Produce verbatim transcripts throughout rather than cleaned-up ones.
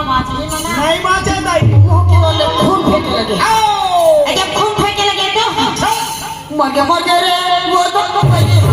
बाँचही मना। नहीं बाँचे दाई। मुँह के ओले खून फेंके लगे। आओ। ए, जब खून फेंके लगे तो? अच्छा। मर गया, मर गया रे, वो तो मर गया।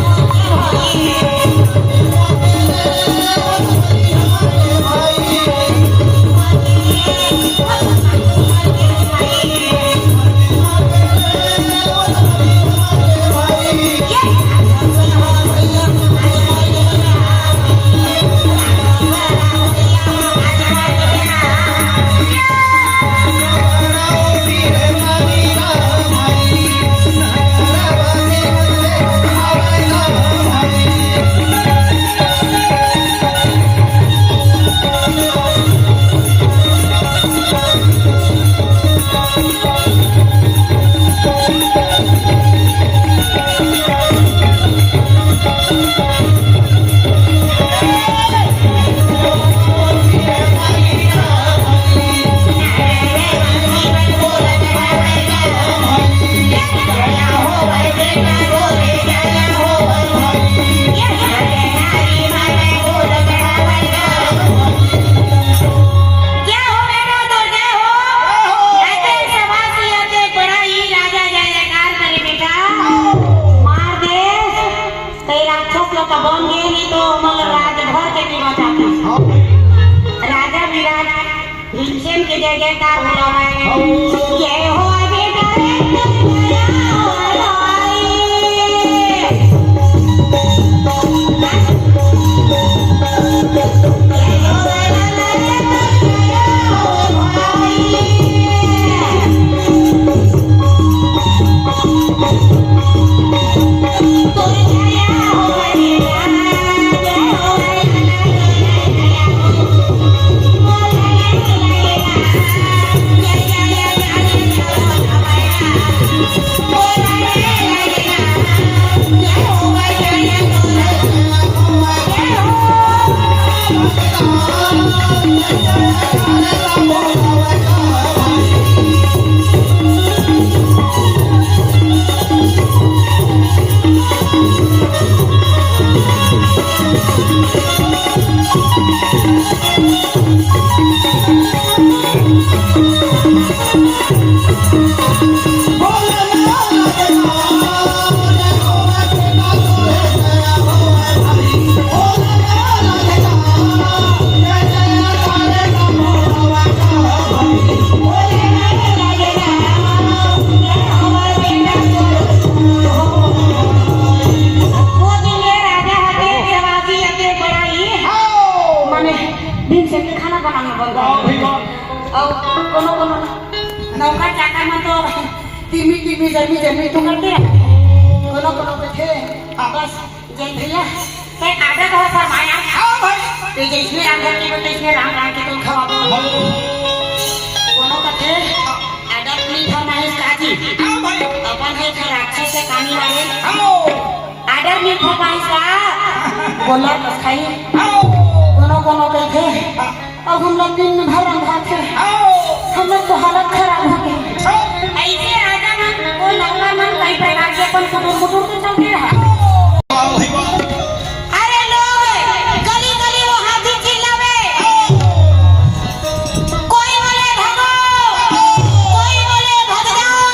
जय हो बेटा, तो जय हो। ऐसे सभा से आके बड़ा ही राजा जय जयकार करे बेटा। मार दे, कई राक्षस लोग का बन गए, नहीं तो मतलब राज भर के भी बचाते। राजा विराट भीमसेन के जय जयकार बुलावे। जय हो बेटा रे, जय हो भाई। वो दिन ये राजा हते, देवासी हते, बड़ा ही। आओ। माने, दिन से के खाना बनाना बंद कर। आओ भाई, वाह। और कोनो, कोनो नौकर चाकर में तो तिमी, तिमी, जमी, जमी तो करते हैं। कोनो, कोनो के थे, हाँ। बस, जय भैया, ते आदत हो फरमाया। हाँ भाई। ते जैसने राम घर की बोलते, इसने राम राम के तुम खवा दो। हाँ। कोनो कथे, आदत नहीं फरमाइश काजी। हाँ भाई। अपन है थे राक्षस से कानी वाले। हाँ। आदत नहीं फरमाइश का। बोला बस खाई। हाँ। कोनो, कोनो कथे, अब हम लोग दिन भर अंधार से, आओ। हम लोग को हालत खराब हो गई। आओ। ऐसे राजा मन, वो नौकर मन कई प्रकार के अपन कुटुर कुटुर के चलते रहा। आओ, भाई, वाह। अरे लोग, गली गली वो हाथी चिल्लावे। आओ। कोई बोले, "भागो।" कोई बोले, "भाग जाओ।"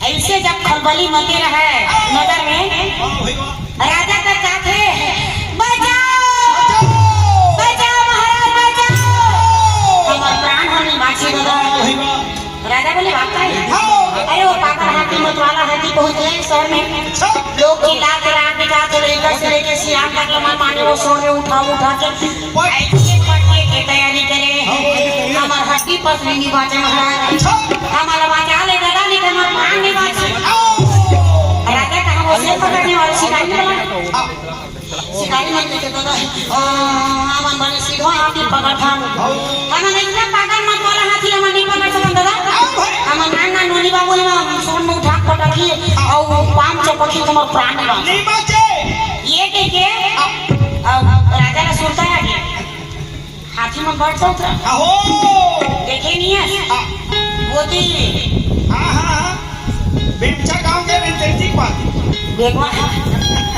ऐसे जब खलबली मचे रहे नगर में, वाह भाई वाह। राजा का चाहते, "बचाओ, बचाओ। बचाओ महाराज, बचाओ। हमार प्राण हानि बाँची दादा।" वाह भाई वाह। राजा बोले, "बात का है?" हाँ। अरे वो पागल हाथी मतवाला हाथी पहुँच गए शहर में। सब लोग चिल्ला के रात बिता तो लेकर से लेके सियान तक लमन माने वो शोर में उठा उठा के ऐसे पटने की तैयारी करे, हमार हड्डी पसली नहीं बाँचे महाराज। हमारा बाँचा ले दादा, नहीं तो हमार प्राण नहीं बाँचे। राजा कहा, "वो शेर पकड़ने वाले शिकारी वाला।" शिकारी मन के दादा, अ, हमन बने सीधो हाथी पकड़ था। हमन इतना पागल मतवाला हाथी हमन नहीं पकड़ सकन दादा। हमन नान नान नोनी बाबू ने सोन में उठा पटकी और पाँच चपकी तुम्हार प्राण नहीं बाँचे। नहीं बाँचे। ये के के, अब, अब राजा का सुनता है आगे। हाथी में बैठ जाओ तो। आहो। देखे नहीं है? हाँ। वो दी। हाँ, हाँ, हाँ। बेमचा गांव के रेंजर जी पर। बेमवा।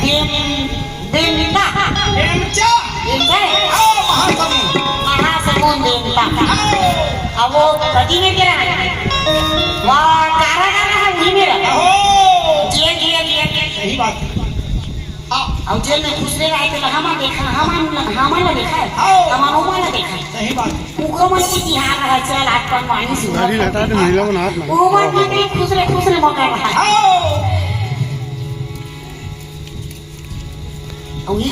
बेम-, बेमचा। बेमचा। देवता हे। ओ, महासमुंद। महासमुंद देवता। ओ। अब वो कति में के रहा हे? वह कारा कारा हे, वही में रहा। ओ। Jail, jail, jail, jail. सही बात हे। हाँ। अउ जेल में खुसरे रहा हे त हमन देखा, हमन, हमन ला देखा हे। हाँ। हमन ओमन ला देखा हे। सही बात हे। कुकरो मन के तिहार रहा हे, चल, आज पनवानी सुबह। गाड़ी हटा दे, महिला मन हाथ में। ओमन मन के खुसरे, खुसरे मौका रहा हे। हाँ। अउ ये